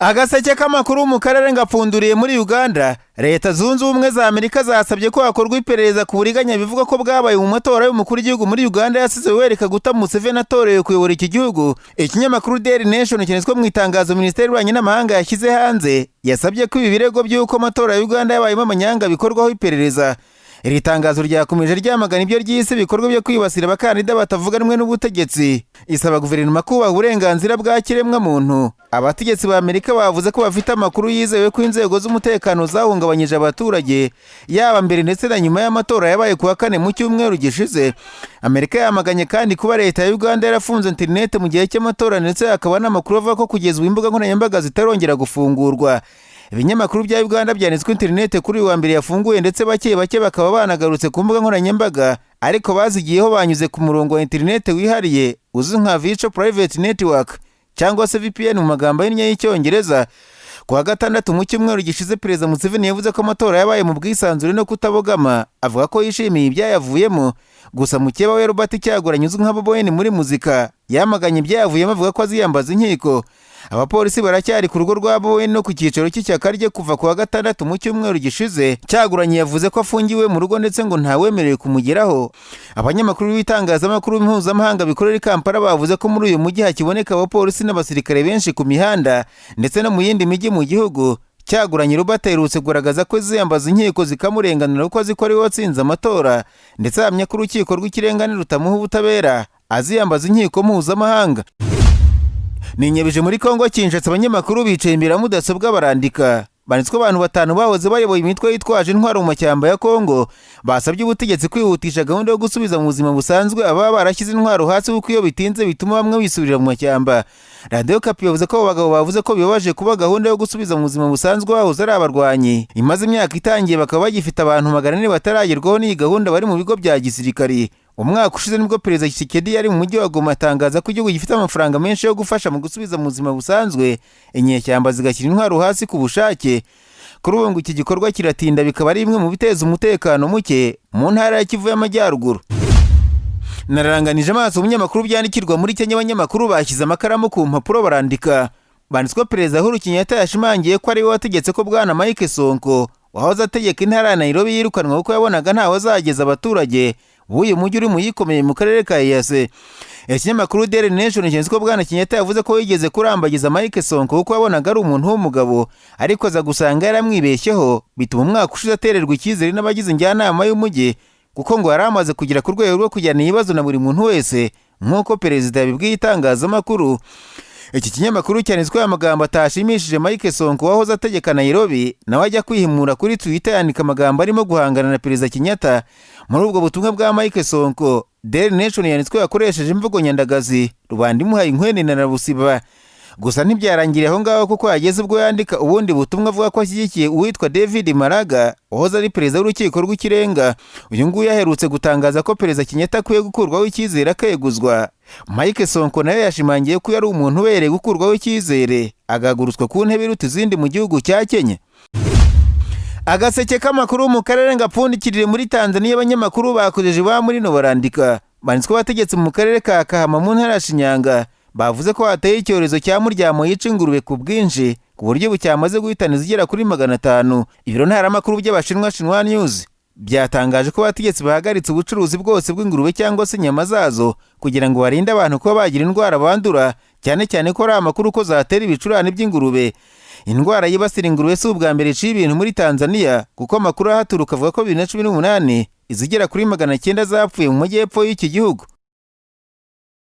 Agaseke k'amakuru mu karere ngapfunduriye muri Uganda. Leta Zunze Ubumwe za Amerika zasabye ko hakorwa iperereza ku buriganya bivugwa ko bwabaye mu matora y'umukuru w'igihugu muri Uganda yasize Yoweri Kaguta Museveni atorewe kuyobora iki gihugu. Ikinyamakuru Daily Nation cyanditswe mu itangazo Minisiteri y'Ububanyi n'Amahanga yashyize hanze, yasabye ko ibi birego by'uko amatora ya Uganda yabayemo amanyanga bikorwaho iperereza. Iri tangazo ryakomeje ryamagana ibyo ryise ibikorwa byo kwibasira abakandida batavuga rumwe n'ubutegetsi, isaba guverinoma kubaha uburenganzira bwa kiremwamuntu. Abategetsi ba Amerika bavuze ko bafite amakuru yizewe ko inzego z'umutekano zahungabanyije abaturage, yaba mbere ndetse na nyuma y'amatora yabaye ku wa kane mu cyumweru gishize. Amerika yamaganye kandi kuba leta ya Uganda yarafunze interineti mu gihe cy'amatora, ndetse hakaba n'amakuru avuga ko kugeza ubu imbuga nkoranyambaga zitarongera gufungurwa. Ibinyamakuru bya Uganda byanditswe interineti kuri uyu wa mbere yafunguye, ndetse bake bake bakaba banagarutse ku mbuga nkoranyambaga, ariko bazigiyeho banyuze ku murongo wa interineti wihariye uzwi nka Virtual Private Network cyangwa se VPN mu magambo ahinnye y'Icyongereza. Ku wa gatandatu mu cyumweru gishize, Perezida Museveni yavuze ko amatora yabaye mu bwisanzure no kutabogama, avuga ko yishimiye ibyayavuyemo. Gusa mukeba we Robert Kyagulanyi uzwi nka Bobi Wine muri muzika yamaganye ibyayavuyemo, avuga ko aziyambaza inkiko. Abapolisi baracyari ku rugo rwa Bobi Wine no ku cyicaro cy'ishyaka rye kuva ku wa gatandatu mu cyumweru gishize. Kyagulanyi yavuze ko afungiwe mu rugo ndetse ngo ntawemerewe kumugeraho. Abanyamakuru b'ibitangazamakuru mpuzamahanga bikorera i Kampala bavuze ko muri uyu mujyi hakiboneka abapolisi n'abasirikare benshi ku mihanda ndetse no mu yindi mijyi mu gihugu. Kyagulanyi Robert aherutse kugaragaza ko ziyambaza inkiko zikamurenganura kuko azi ko ariwe watsinze amatora, ndetse ahamya ko urukiko rw'ikirenga nirutamuha ubutabera aziyambaza inkiko mpuzamahanga. Ninyebeje muri Kongo Kinshasa, abanyamakuru bicaye imbere ya mudasobwa barandika. Banditswe abantu batanu bahoze bayoboye imitwe yitwaje intwaro mu mashyamba ya Kongo basabye ubutegetsi kwihutisha gahunda yo gusubiza mu buzima busanzwe ababa barashyize intwaro hasi, kuko iyo bitinze bituma bamwe bisubirira mu mashyamba. Radiyo Okapi yavuze ko abo bagabo bavuze ko bibabaje kuba gahunda yo gusubiza mu buzima busanzwe bahoze ari abarwanyi imaze imyaka itangiye, bakaba bagifite abantu 400 bataragerwaho n'iyi gahunda bari mu bigo bya gisirikari. Umwaka ushize nibwo Perezida Tshisekedi yari mu mujyi wa Goma atangaza ko igihugu gifite amafaranga menshi yo gufasha mu gusubiza mu buzima busanzwe inyeshyamba zigashyira intwaro hasi ku bushake. Kuri ubu ngo iki gikorwa kiratinda, bikaba ari bimwe mu biteza umutekano muke mu ntara ya Kivu y'Amajyaruguru. Nararanganije amaso umunyamakuru byandikirwa muri Kenya, abanyamakuru bashyize amakaramu ku mpapuro barandika. Banditswe Perezida Uhuru Kenyatta yashimangiye ko ari we wategetse ko Bwana Mike Sonko wahoze ategeka intara ya Nairobi yirukanwa, kuko yabonaga ntawe azageza abaturage b'uyu mujyi uri mu yikomeye mu karere ka EAC. Ikinyamakuru Daily Nation cyanditse ko Bwana Kenyatta yavuze ko yigeze kurambagiza Mike Sonko kuko yabonaga ari umuntu w'umugabo, ariko aza gusanga yaramwibeshyeho, bituma umwaka ushize atererwa icyizere n'abagize njyanama y'umujyi, kuko ngo yari amaze kugera ku rwego rwo kujyana ibibazo na buri muntu wese, nk'uko perezida yabibwiye itangazamakuru. Iki kinyamakuru cyanditsweho amagambo atashimishije Mike Sonko wahoze ategeka Nairobi, nawe ajya kwihimura kuri Twitter yandika amagambo arimo guhangana na Perezida Kenyatta. Muri ubwo butumwa bwa Mike Sonko, Daily Nation yanditswe yakoresheje imvugo nyandagazi, rubanda imuhaye inkwenene na busiba. Gusa ntibyarangiriye aho ngaho, kuko yageze ubwo yandika ubundi butumwa avuga ko ashyigikiye uwitwa David Maraga wahoze ari perezida w'urukiko rw'ikirenga. Uyu nguyu aherutse gutangaza ko Perezida Kenyatta akwiye gukurwaho icyizere akeguzwa. Mike Sonko nawe yashimangiye ko yari umuntu ubereye gukurwaho icyizere agahagurutswa ku ntebe iruta izindi mu gihugu cya Kenya. Agaseke k'amakuru mu karere ngapfundikirire muri Tanzania, abanyamakuru bakojeje ba muri no barandika. Banditswe abategetsi mu karere ka Kahama mu ntara ya Shinyanga bavuze ko hateye icyorezo cya muryamo yica ingurube ku bwinshi, ku buryo ubu cyamaze guhitana izigera kuri 500. Ibiro ntaramakuru by'Abashinwa Xinhua News byatangaje ko abategetsi bahagaritse ubucuruzi bwose bw'ingurube cyangwa se inyama zazo kugira ngo barinde abantu kuba bagira indwara bandura, cyane cyane ko ari amakuru ko zatera ibicurane by'ingurube. Indwara yibasira ingurube si ubwa mbere iciye ibintu muri Tanzania, kuko amakuru ahaturuka avuga ko 2018 izigera kuri 900 zapfuye mu majyepfo y'iki gihugu.